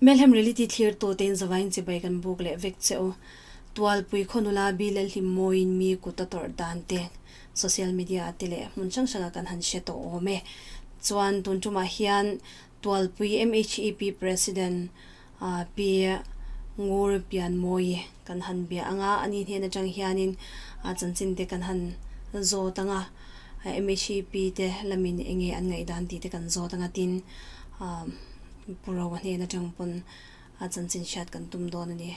Melhem Reality thlir tu tein zavain chibai kan buk leh vek che u. Tualpui khaw nula Bilal Hlimmawiin mi kut a tawrh dan te social media ah te leh hmun hrang hrangah kan han hre tawh awm e. Chuan tun tumah hian Tualpui MHEP President Pi Ngur Pianmawi kan han bia ang a, ani hnen atang hianin chanchin te kan han zawt ang a, MHEP te lamin eng nge an ngaihdan tih te kan zawt ang a, tin Pu Roa hnen atang pawn chanchin hriat kan tum dawn a ni.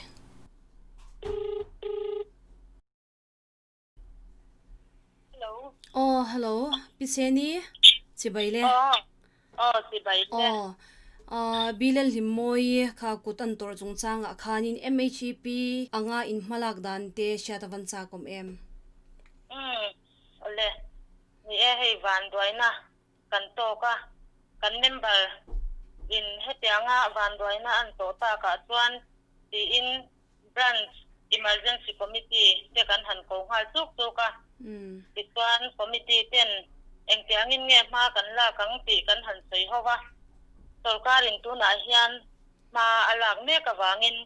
Hello. Aw hello Pi Seni chibai le. Aw aw chibai le. Aw ah Bilal Hlimmawi kha kut an tawrh chungchangah khanin MHEP anga in hmalak dan te hriat a van chak awm em? Umm awle ni e hei vanduaina kan tawk a, kan member in hetianga vanduaina an tawh takah chuan tiin Branch Emergency Committee te kan han ko nghal chuk chuk a, tichuan Committee ten engtiangin nge hma kan lak ang tih kan han sawi ho a, sawrkarin tunah hian hma a lak mek avangin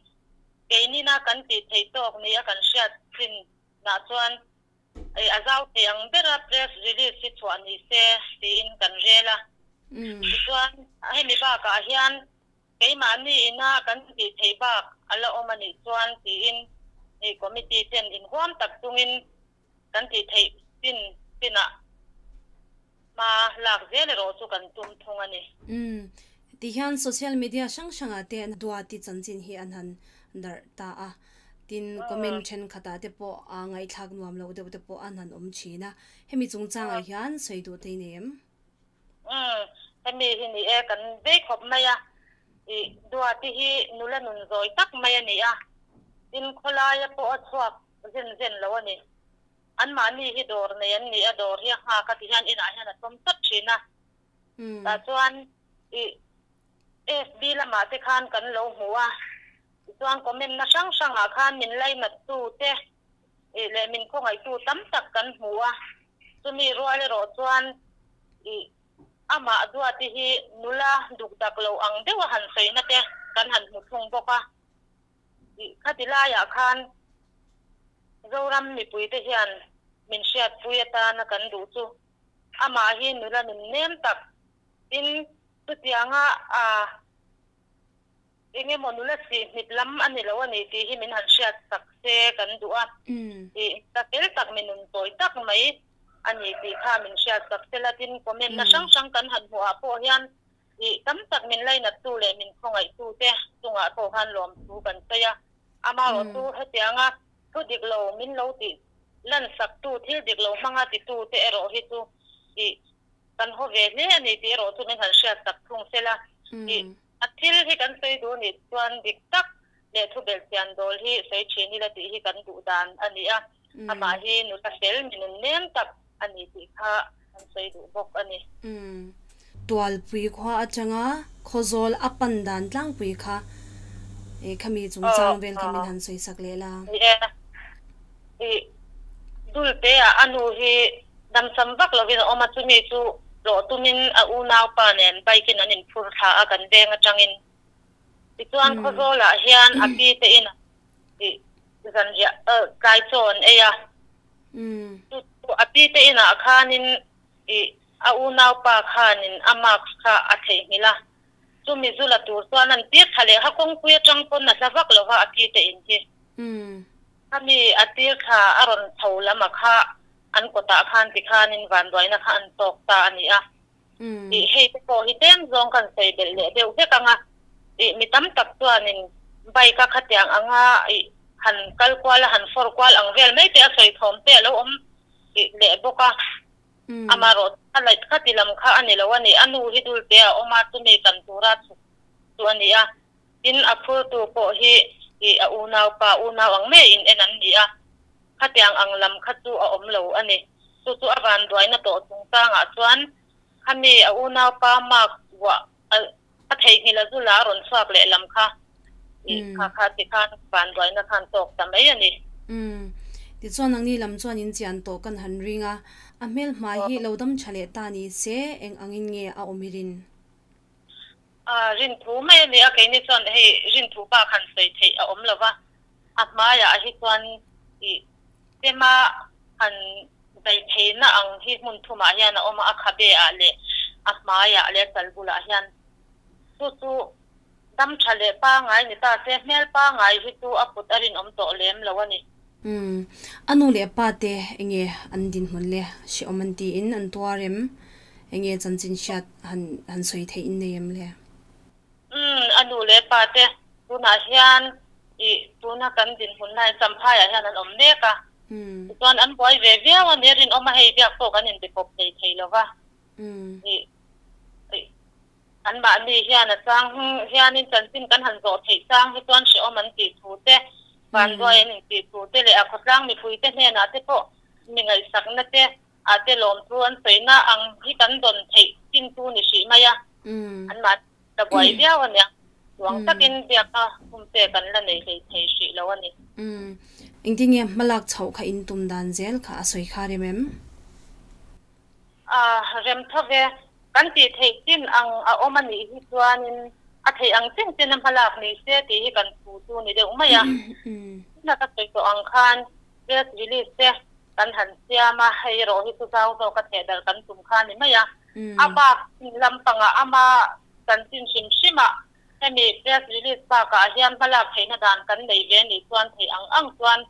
keinina kan tih theih tawk nia kan hriat chin nah chuan a zau thei ang bera press release hi chhuah ni se tiin kan rel a, tichuan hemi bakah hian Keimahni ina kan tih theih bak a la awm a nih chuan tiin i committee ten inhuam tak chungin kan tih theih chin chinah hma lak zel erawh chu kan tum thung a ni. Umm, tihian social media hrang hrangah te Duati chanchin hi an han darh ta a, tin comment thenkhatah te pawh a ngaihthlak nuam loh deuh te pawh an han awm thin a, hemi chungchangah hian sawi duh te i nei em? Umm, hemi hi ni e, kan vei khawp mai a, ih Duati hi nula nun zawi tak mai a ni a, tin khawlaia pawh a chhuak zen zen lo a ni. Anmahni hi dawr nei an ni a, dawr hi a nghak a ti hian inah hian a tawm tlat thin a. Tah chuan ih FB lamah te khan kan lo hmu a, tichuan comment na hrang hrangah khan min lainat tu te ih leh min khawngaihtu tam tak kan hmu a, chumi rual erawh chuan ih amah Duati hi nula duk dak lo ang deuha han sawina te kan han hmu thung bawk a, ih khati laiah khan Zoram mipuite hian min hriatpui atana kan duh chu amah hi nula nun nem tak tin chutianga a Eng emaw nula sih hnip lam a ni lo a ni tih hi min han hriat sak se kan duh a, tih ta fel tak mi nun tawi tak mai a ni tih kha min hriat sak se la tin comment na hrang hrang kan han hmuh ah pawh hian tih tam tak min lainat tu leh min khawngaih tu te chungah pawh khan lawmthu kan sawi a, amaherawh chu hetianga thu dik lo min lo tih lan sak tu thil dik lo hmanga ti tu te erawh hi chu tih kan haw ve hle a ni tih erawh chu min han hriat sak thung se la tih A thil hi kan sawi duh nih chuan dik tak leh thubelh chian dawl hi sawi thin ila tih hi kan duh dan a ni a, amah hi nula fel mi nun nem tak a ni tih kha kan sawi duh bawk a ni. Tualpui khua atanga Khawzawl a pan dan tlangpui kha e khami chungchang vel kha min han sawi sak leh la. Ni e, i Dulte ah a nu hi Damsam vak lovin a awm a, chumi chu tlawh tumin a unaupa nen bike in an inphur thla a kan veng atangin. Tichuan Khawzawlah hian a pi te in tih zanriah tlai chaw an ei a, chu chu a pi te inah khanin ih a unaupa khanin a mask kha a theihnghilh a, chumi zu la tur chuan an tir thla leh ha kawngpui atang pawn a hla vak lova a pi te in hi. Khami a tir thla a rawn chho lam a kha an kawtah khan tikhanin vanduaina kha an tawk ta a ni a. Ih hei te pawh hi tlem zawng kan sawi belh leh deuh vek ang a. Ih mi tam tak chuanin bike a khatiang anga ih han kal kual a han fawr kual ang vel mai te a sawi thawm te a lo awm ih leh bawk a. Amaherawh a laih khati lam kha a ni lo a ni. A nu hi dul te a awm a, chumi kan tura chhuk chu a ni a. Tin a phurtu pawh hi ih a unaupa unau ang mai in en an ni a. Khatiang ang lam kha chu a awm lo a ni. Chu chu a vanduaina tawh chungchangah chuan khami a unaupa mark vuah a theihnghilh a zula a rawn chhuak leh lam kha ih kha kha ti khan vanduaina khan tawk ta mai a ni. Umm. Tichuan nangni lam chuan in chian tawh kan han ring a, a hmelhmai hi lo dam tha leh ta ni se eng angin nge a awm i rin? A rinthu mai a ni a, keini chuan hei rinthu bak han sawi theih a awm lo va, a hmaiah hi chuan ih tema han zai theihna ang hi hmun thumah hian a awm a, a khabe ah leh a hmaiah leh a chal bulah hian chu chu dam tha leh pangai ni ta se, hmel pangai hi chu a put a rinawm tawh lem lo a ni. Umm, a nu leh pa te enge an dinhmun le hrehawm an tiin an tuar em? Enge chanchin hriat han han sawi theih in nei em le? Umm, a nu leh pa te tunah hian ih tuna kan dinhmun lai Champhaiah hian an awm mek a, tichuan an buai ve viau a nia rinawm a hei biak pawh kan inbe pawp thei thei lo va, ih ih Anmahni hian a chang hianin chanchin kan han zawh theih chang hi chuan hrehawm an tih thu te, vanduai an intih thu te leh a khawtlang mipuite hnenah te pawh mi ngaihsakna te ah te lawmthu an sawina ang hi kan dawn theih chin chu ni hrih mai a, anmahni la buai viau a nia. Chuang takin biakna hun pek an la nei hlei thei hrih lo a ni. Engtinge hmalak chhoh kha in tum dan zel kha a sawi kha rem em? A rem tho ve. Kan tih theih chin ang a awm a nih hi chuanin a theih ang chin chin a hmalak ni se tih hi kan thu chu ni deuh mai a. Tuna ka sawi tawh ang khan press release te kan han siam a, hei erawh hi chu zau zawk a theh darh kan tum kha a ni mai a. A bak lampangah ama chanchin hrim hrimah hemi press release bakah hian hmalak theihna dan kan nei ve nih chuan theih ang ang chuan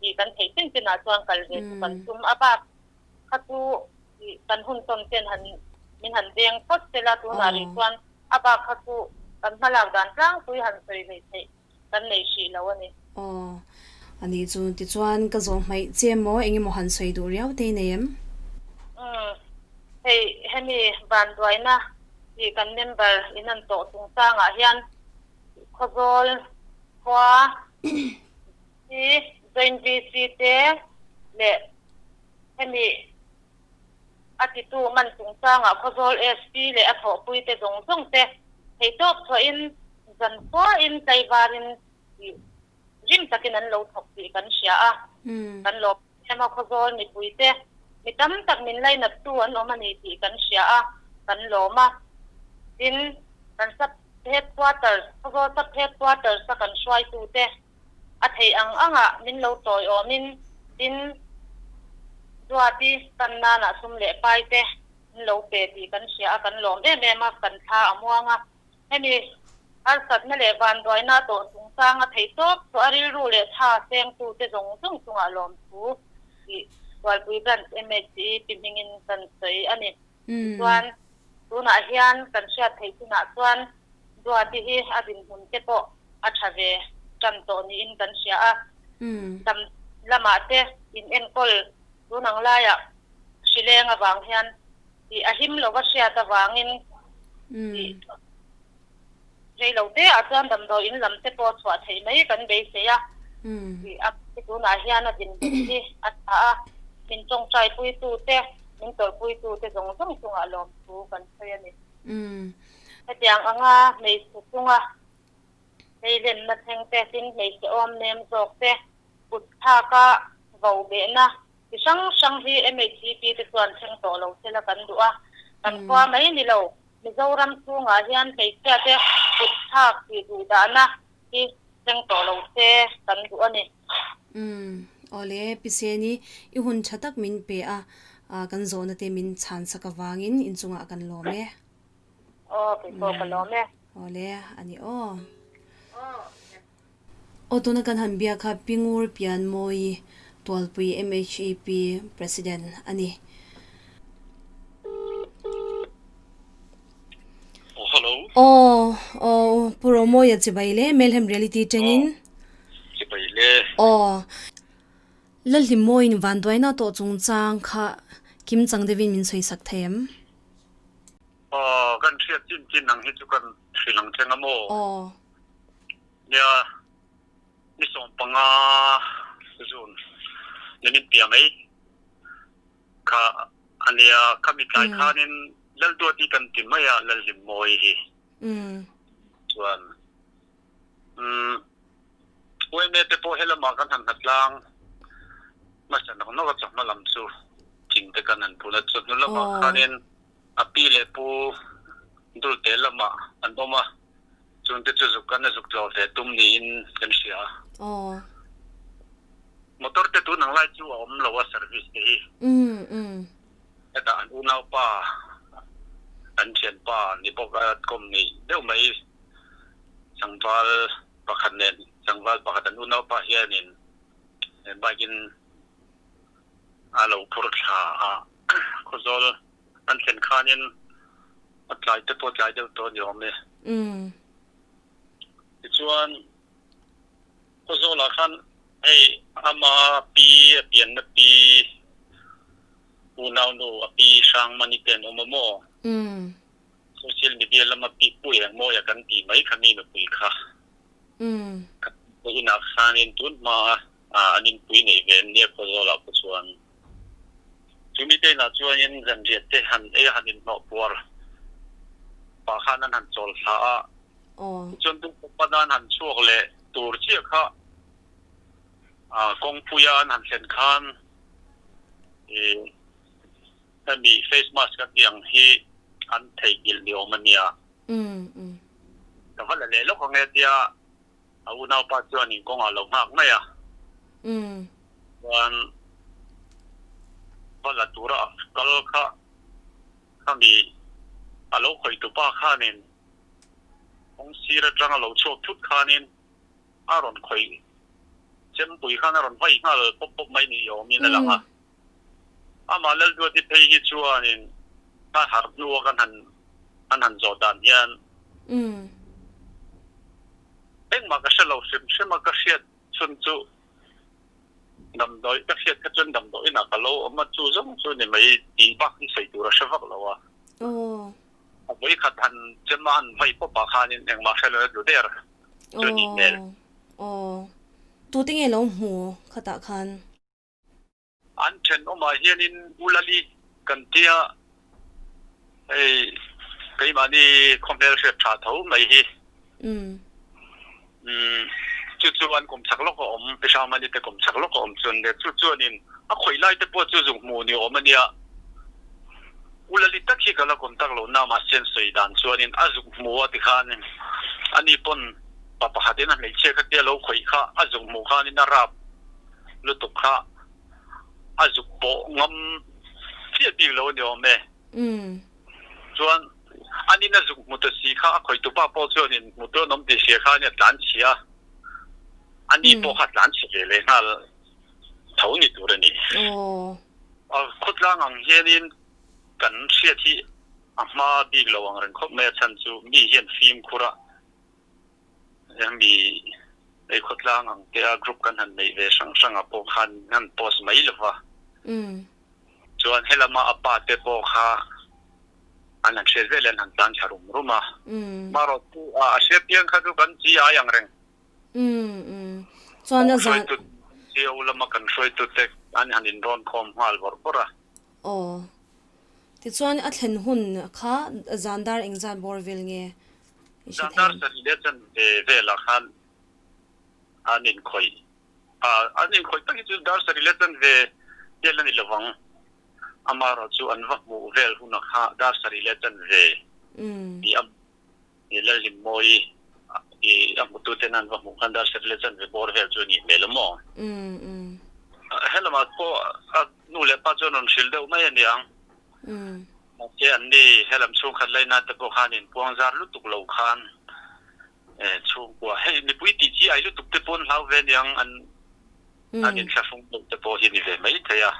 tih kan theih chin chinah chuan kal ve chu kan tum a bak. Kha chu kan hun tawn ten han min han veng phawt sela tunah rih chuan a bak kha chu kan hmalak dan tlangpui han sawi hleih theih kan nei hrih lo a ni. Aw, a ni chu tichuan ka zawh hmaih che maw eng emaw han sawi duh riau te nei em? Umm, hei hemi vanduaina tih kan member in an tawh chungchangah hian Khawzawl khua hi Joint VC te leh Hemi a titu man chungchangah Khawzawl SP leh a thawhpuite zawng zawng te theihtawp chhuahin zan khuain tlaivarin tih rim takin an lo thawk tih kan hria a. Kan lawm em a, Khawzawl mipuite mi tam tak min lainattu an awm a ni tih kan hria a, kan lawm a. Tin, kan sub headquarters, Khawzawl sub headquarters a kan hruaitute A theih ang angah min lo tawiawmin tin Duati tan nanah sum leh pai te min lo pe tih kan hria a, kan lawm em em a, kan thla a muang a. Hemi harsatna leh vanduaina a tawh chungchang a theih tawp chu a rilru leh tha sengtu te zawng zawng chungah lawmthu tih Tualpui Branch MHE pi hmingin kan sawi a ni. Tichuan, tunah hian kan hriat theih chinah chuan Duati hi a dinhmun te pawh a tha ve tan tawh niin kan hria a. Dam lamah te in enkawl tun ang laiah hrileng avang hian tih a him lova hriat avangin tih rei lo te ah chuan damdawi in lam te pawh chhuah theih mai kan beisei a. Tih a tunah hian a dinhmun hi a tha a, min tawngtai puitu te, min tawrhpuitu te zawng zawng chungah lawmthu kan sawi a ni. Hetiang anga hmeichhe chunga hleilenna thleng te, tin hmeichhe awm nem zawk te, kut thlaka vo behna chi hrang hrang hi MHCP te chuan thleng tawh lo sela kan duh a, kan khua mai ni lo Mizoram chhungah hian hmeichhia te kut thlak tih duh dahna hi thleng tawh lo se kan duh a ni. Umm, awle Piseni, i hun tha tak min pe a, kan zawhna te min chhan sak avangin inchungah kan lawm e. Aw, kei pawh ka lawm e. Awle, a ni aw. Aw, tuna kan han biak kha Pingur Pianmawi Tualpui MHAP President a ni. Hello. Aw, aw, Pu Romawia chibai le, Melhem Reality tangin. Chibai le. Aw, Lalhlimmawiin vanduaina tawh chungchang kha kim chang deuhin min sawi sak thei em? Aw, kan hriat chin chin ang hi chu kan hrilh ang thleng a maw? Aw. Nia, ni 15 June ni min pia mai kha a nia, khami tlai khanin Lalduati kan ti mai a, Lalhlimmawi hi chuan umm uaime te pawh helamah kan han hnatlang hmasa nawk nawk a, chawhma lam chu thing te kan han phun a, chawhnu lamah khanin a pi leh pu. Dulte lamah an awm a, chungte chu zuk kan a zuk tlawh ve tum niin kan hria a. Aw. Motor te tun ang lai chu a awm lo a service te hi. Umm umm. Hetah an unaupa, an thianpa ni bawk a kawm nei deuh mai tlangval pakhat nen tlangval pakhat an unaupa hianin bike in a lo phur thla a, Khawzawl an thlen khanin a tlai te pawh tlai deuh tawh a ni awm e. Tichuan Khawzawlah khan hei ama pi a pianna pi unaunu a pi Hrangmani te an awm a maw? Social media lama pi Pu Engmawia kan tih mai kha mi nupui kha. Ka inah khanin tun hma an inpui neih ve nia Khawzawlah pawh chuan. Chumi te inah chuanin zanriat te han ei a han inhnawh puar pah khan an han chawl thla a. Tichuan Dungkawpa nan han chhuak leh tur chiah kha kawngpuia an han thlen khan ih hemi face mask a tih ang hi an theihnghilh ni awm a nia. Ka va la leh lawk ang e tia A unaupa chuan in kawngah lo nghak mai a. Chuan va la tura a kal kha khami a lo khawih tupa khanin kawng sir atanga lo chhuak thut khanin a rawn khawih chempui khan a rawn vai nghal pawp pawp mai ni awmin a lang a. Amah Lalduati phei hi chuanin a harh hnua kan han an han zawh dan hian engmah ka hre lo hrim hrim a, ka hriat chhun chu damdawi ka hriat kha chuan damdawi inah ka lo awm a, chu zawng chu ni mai tih bak hi sawi tur a hre vak lo a. A vawikhat han chem a han vai pawp ah khanin engmah hre lo a tlu der chu a nih hmel. Aw. Tute nge lo hmu khatah khan? An thenawmah hianin U Lali kan tia hei keimahni khawhmel hriat tha tho mai hi. Umm chu chu an kawm chak lawk a awm, Pi Hrangmani te kawm chak lawk a awm chuan le chu chuanin a khawih lai te pawh chu zuk hmuh ni awm a nia. U Lali tak hi ka la kawm tak lo na mahse an sawi dan chuanin a zuk hmu a tikhanin ani pawn pa pakhatin a hmeichhia kha tia lo khawih kha a zuk hmuh khanin a rap lutuk kha a zuk pawh ngam chiah bik lo a ni awm e. Chuan anin a zuk hmu ta si kha a khawih tupa pawh chuanin hmu tur an awm tih hria kha ania tlan chhia a, ani pawh kha tlan chhe ve leh nghal tho ni tur a ni. A khawtlang ang hianin kan hriat hi a hma bik lo ang reng khawp mai a chhan chu mi hian fimkhur a. Hemi ei khawtlang ang te a group kan han neih ve hrang hrang ah pawh khan an post mai lo va. Chuan helama a pa te pawh kha an han hriat vel an han tlan thla rum rum a. Marawh chu a hriat piang kha chu kan chi ai ang reng. Chuan a zan. Hruaitu lama kan hruaitu te an han inrawn khawm nghal bawrh bawrh a. Aw. Tichuan a thlen hun kha zan dar engzat bawr vel nge i hre thei? Zan dar sarih leh chan ve velah khan an inkhawih a, an inkhawih tak hi chu dar sarih leh chan ve vel a ni lovang. Amaherawh chu an va hmuh vel hunah kha dar sarih leh chan ve tih a Lalhlimmawi i a hmututen an va hmuh khan dar sarih leh chan ve bawr vel chu a nih hmel a maw? Helamah pawh a nu leh pa chuan rawn hrilh deuh mai a ni ang. Mahse anni helam chhungkhat laina te pawh khan inpuang zar lutuk lo khan chhungkua hei mipui tih chi ai lutuk te pawh an hlau ve a ni ang an an inthlahrung deuh te pawh hi a ni ve mai thei a.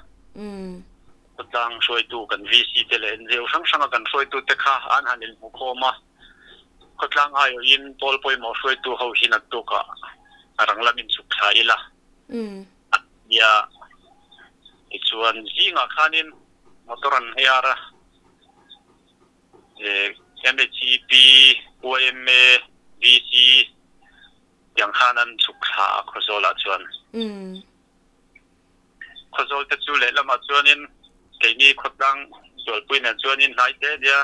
Khawtlang hruaitu kan VC te leh NGO hrang hranga kan hruaitu te kha an han inhmukhawm a, khawtlang aiawhin pawl pawimawh hruaitu ho hi naktukah a rang lam inchhuk thla ila a ti a. Tichuan zingah khanin motor an hei ar a, MHEP, YMA, VC tiang khan an chhuk thla a Khawzawlah chuan. Khawzawl te chu lehlamah chuanin keini khawtlang zualpui nen chuanin hnai te nia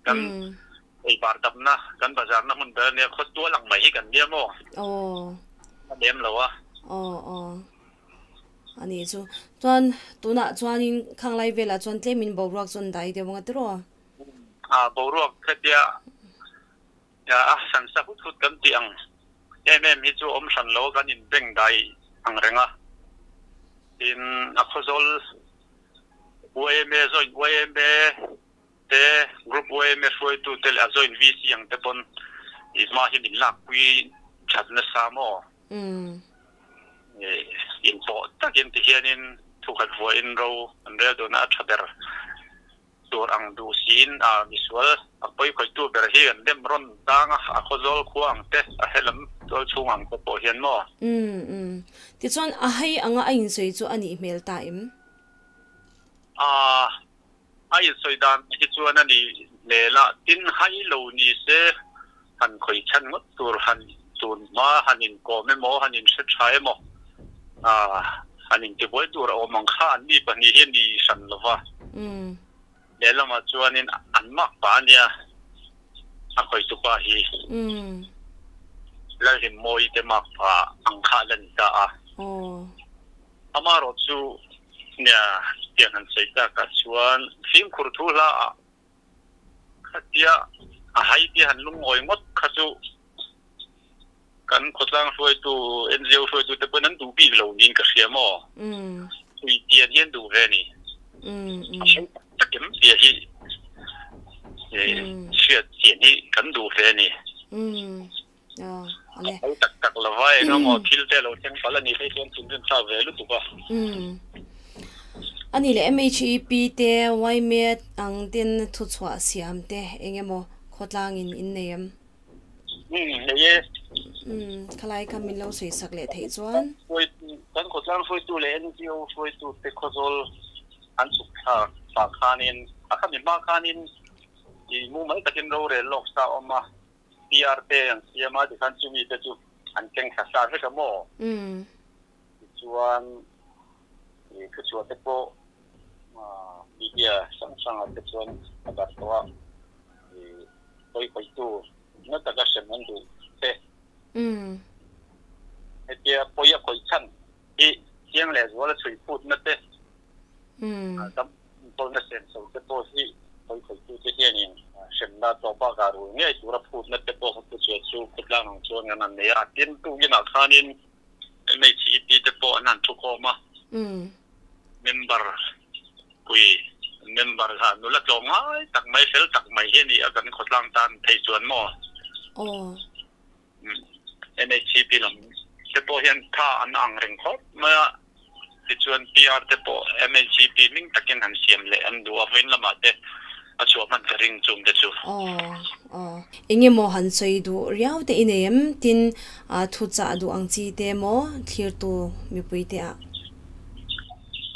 kan ei bar damna kan bazarna hmun ber ania khaw tual ang mai hi kan nia maw? A lem lo a. Aw aw a nih chu. Chuan tunah chuanin khang lai velah chuan tlemin boruak chu an dai deuh ang a tiraw? A boruak hetia. A san sa hut hut kan tih ang em em hi chu awm hran lo kan inbengdai ang reng a. Tin, a khawzawl yma joint yma te group yma hruaitu te leh a joint VC ang te pawn i hma hi min lakpui that nasa maw? Inpawh takin ti hianin thukhat vuahin ro an rel dawna a tha ber. Tur ang duh siin a misual a pawi khawihtu ber hi an dem rawn tang a, a khawzawl khua ang te, a helam tual chhung ang te pawh hian maw? Umm umm. Tichuan a hei anga a insawi chu a nih hmel ta em? A, a insawi dan hi chuan a nih hmel a, tin hai lo ni se han khawih chhan ngawt tur han tun hma han inkawm emaw han inhre tha emaw han intibuai tur a awm ang kha an mi pahnih hi a ni hran lo va. Lehlamah chuanin an mak pah a nia a khawihtu pa hi Lalhlimmawi te mak pah ang kha a la ni ta a. Amaherawhchu nia tiang han sawi takah chuan fimkhur thu hla ah Khatia a hai te han lungawi ngawt kha chu kan khawtlang hruaitu, NGO hruaitu te pawhin an duh bik lo niin ka hria maw? Ui tian hi an duh ve a ni. A hei tak tak em tia hi hriat chian hi kan duh ve a ni. A hei tak tak lova eng emaw thil te a lo thleng palh a nih phei chuan thinrim thlak ve lutuk a. A nih leh MHEP te YMET ang ten thuchhuah siam te eng emaw khawtlangin in nei em? Umm nei e. Umm khalai kha min lo sawi sak leh theih chuan. Kan khawtlang hruaitu leh NGO hruaitu te khawzawl an chhuk thlak pah khanin a khami hma khanin i mumal takin rorel lawk sa a awm a. PR te an siam a, tikhan chumi te chu an keng thla sa vek a maw? Tichuan i thuchhuah te pawh media hrang hrangah te chuan a darh tawh a, i pawi pawitu na taka hrem an duh te. Hetia pawi a khawih chhan hi chiang leh zual a chhui phutna te, dam Tawlna senso te pawh hi pawi khawihtu te hianin hremna tawh bakah rul ngei tura phutna te pawh kha chua chu khawtlang ang chuan kan han nei a. Tin, tukinah khanin MHEP te pawh an han thukhawm a, member pui member kha nula tlawm ngai tak mai fel tak mai hi a ni a kan khawtlang tan phei chuan maw? MHCP lam te pawh hian tha an ang reng khawp mai a, tichuan PR te pawh MHCP hming takin han siam leh an duh a, vawiin lamah te a chhuah hman ka ring chung te chu. Aw aw. Eng emaw han sawi duh riau te i nei em? Tin, thu chah duh ang chi te maw thlirtu mipui te ah?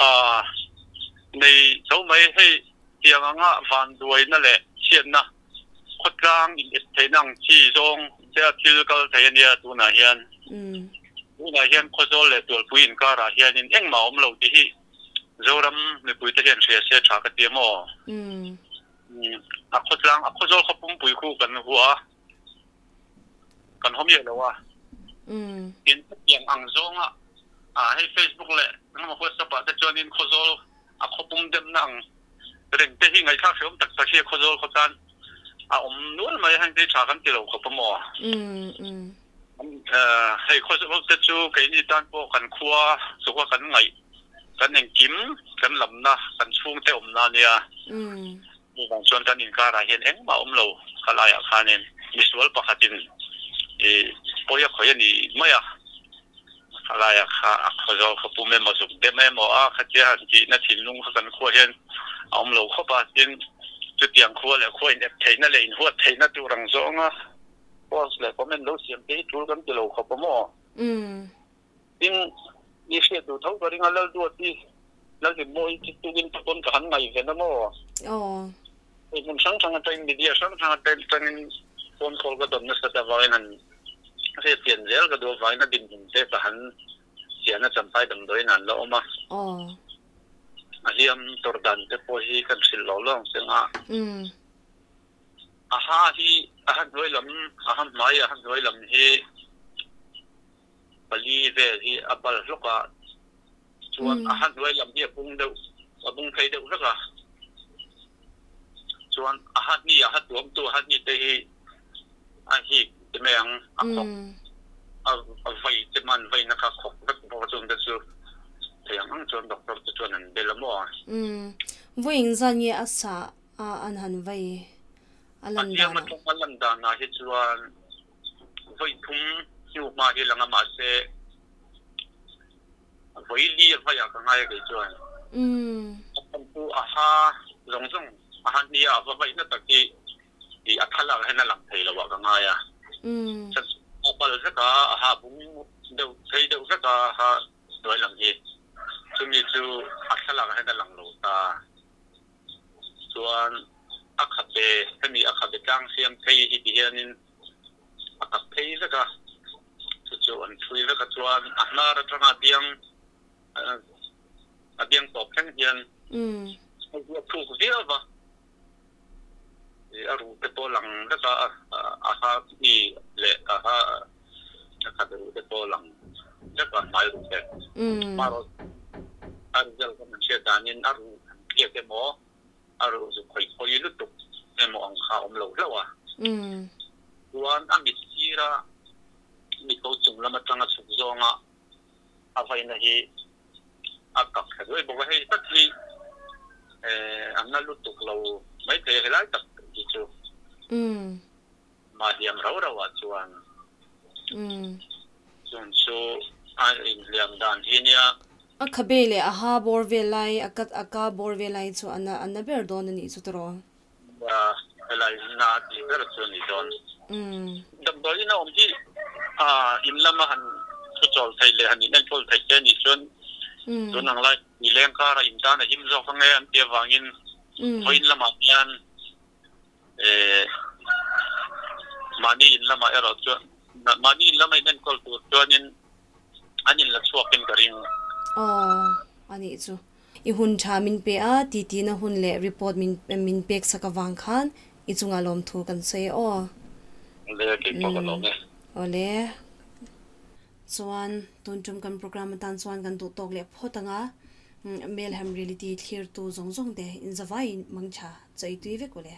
Aw, nei tho mai. Hei tiang anga vanduaina leh chhiatna Khawtlang inep theihna ang chi zawng che a thil kal thei a nia tunah hian. Tunah hian Khawzawl leh Tualpui inkarah hianin engmah a awm lo tih hi Zoram mipuite hian hria se tha ka ti a maw? A khawtlang, a Khawzawl khaw pumpui khu kan hua a, kan haw miah lo a. Tin, hetiang ang zawnga hei Facebook leh engemaw WhatsApp ah te chuanin Khawzawl a khaw pum demna ang reng te hi ngaihthlak hreawm tak tak hi a khawzawl khaw tan a awm nual mai a, heng te hi tha kan ti lo khawp a maw? Hei khawzawl te chu keini tan pawh kan khua chuk a kan ngaih kan engkim kan lamna kan chhungte awmna a nia, chuvang chuan kan inkarah hian engmah a awm lo khalaiah khanin misual pakhatin i pawi a khawih a ni mai a. A laia kha a khawzawl kha pum emaw zuk dem emaw a khatia han tihna thinlung kha kan khua hian a awm lo khawp a, tin chutiang khua leh khua in ep theihna leh in huat theihna tur ang zawnga post leh comment lo siam te hi tul kan ti lo khawp a maw? Tin i hriat duh tho ka ring a, Lalduati, Lalhlimmawi hi tukin te pawn ka han ngaihven a maw? Hei hmun hrang hrang atangin media hrang hrang atangin phone call ka dawn nasat avangin han hriat chian zel ka duh avangin a dinhmun te ka han chian a champhai damdawiin an la awm a. A hliam tawrh dan te pawh hi kan hrilh lo lo ang seng a. A ha hi a ha hnuai lam a ha hmai a ha hnuai lam hi pali vel hi a bal hlawk a chuan a ha hnuai lam hi a bung deuh a bung phei deuh vek a chuan a ha hni a ha tuamtu a ha hni te hi. a hik ti mai ang a khawk a vai te man vaina kha khawk vek bawk a chung te chu thei ang ang chuan doctor te chuan an bel a maw. Vawiin zan nge a sa a an han vai a lan dan ah. A hliam a lan dan ah hi chuan vawi thum hnu hma hi lang a mahse vawi li a vai ah ka ngai a kei chuan. A chhan chu a ha zawng zawng a ha hnia a va vaihna tak hi i a thlalak hian a lang thei lo ah ka ngai a. A pal vek a, a ha bung deuh phei deuh vek a ha hnuai lam hi. Chumi chu a thlalak hian a lang lo ta. Chuan a khabe hemi a khabe tlang siam phei hi ti hianin a kap phei vek a. Chu chu an thui vek a chuan a hnar atanga biang a biang tawp thleng hian a thuk viau va. A ruh te pawh lang vek a, a ha mi leh a ha a khat ruh te pawh lang vek a, hmai ruh te. Hmarawh a result kan han hriat danin a ruh han tliak emaw, a ruh zu khawih khawi lutuk emaw ang kha a awm lo hlauh a. Chuan a mit sira mit ko chung lam atanga chhuk zawnga a vaina hi a kak thla duai bawk a, hei tak hi an la lutuk lo maithei a helai tak hi chu mahliam rau rau ah chuan chung chu a inhliam dan hi nia. A khabe leh a ha bawr vel lai a kat a ka bawr vel lai chu a na ber dawn a nih chu tawh. Nia, helai na a tih ber chu a ni dawn. Damdawiin a awm hi in lama han thu chawl theih leh han inenkawl theih te anih chuan tun ang lai ni leng kara in tan a him zawk ange an tih avangin vawiin lamah hian mahni in lamah erawh chuan mahni in lama inenkawl tur chuanin an inla chhuakin ka ring. Aw, anih chu. I hun tha min pe a, titina hun leh report min min pek sak avang khan i chungah lawmthu kan sawi e aw. Awle, kei pawh ka lawm e. Awle, chuan tun tum kan program atan chuan kan duh tawk leh phawt ang a, Melhem Reality thlirtu zawng zawng te in zavaiin mangtha chawi tui vek ule.